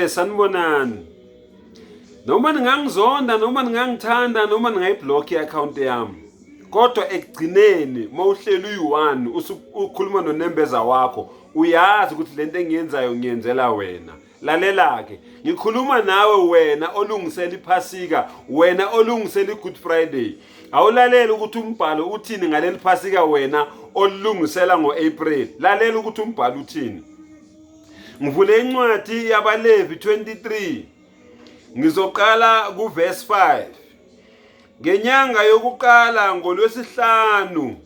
Sanibonani. Noma ningangizonda noma ningangithanda noma ningayiblock i-account yami. Kodwa ekugcineni mawuhleli uyi-one ukhuluma nonembeza wakho uyazi ukuthi lento engiyenzayo ngiyenzela wena. Lalela-ke, ngikhuluma nawe wena olungisela iPhasika, wena olungisela iGood Friday. Awulaleli ukuthi umbhalo uthini ngaleli Phasika wena olungisela ngo-April. Lalela ukuthi umbhalo uthini. Ngivule incwadi yabaLevi 23. Ngizoqala kuverse 5. Ngenyanga yokuqala ngolwesihlanu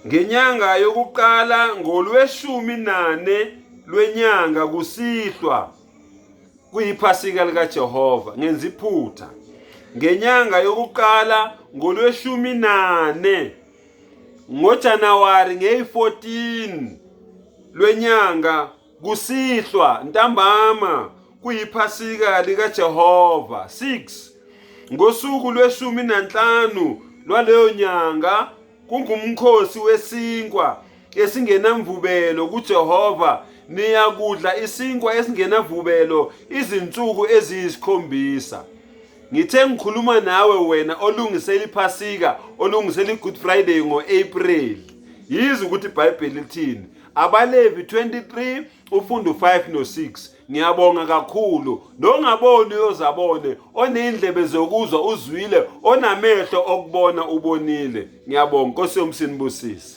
Ngenyanga yokuqala ngolweshumi nane lwenyanga kusihlwa kuyiphasika likaJehova ngenza iphutha ngenyanga yokuqala ngolweshumi nane ngoJanuwari ngeyi-14 lwenyanga kusihlwa ntambama kuyiphasika likaJehova 6 ngosuku lweshumi nanhlanu lwaleyo nyanga kungumkhosi wesinkwa esingenamvubelo kuJehova niyakudla isinkwa esingenavubelo izinsuku eziyisikhombisa ngithe ngikhuluma nawe wena olungisela iphasika olungisela i-good friday ngo-april yizi ukuthi ibhayibheli lithini Abalevi 23 ufunda u5 no6 ngiyabonga kakhulu nongaboni uyozabone onezindlebe zokuzwa uzwile onamehlo okubona ubonile ngiyabonga Nkosi yomsinibusise.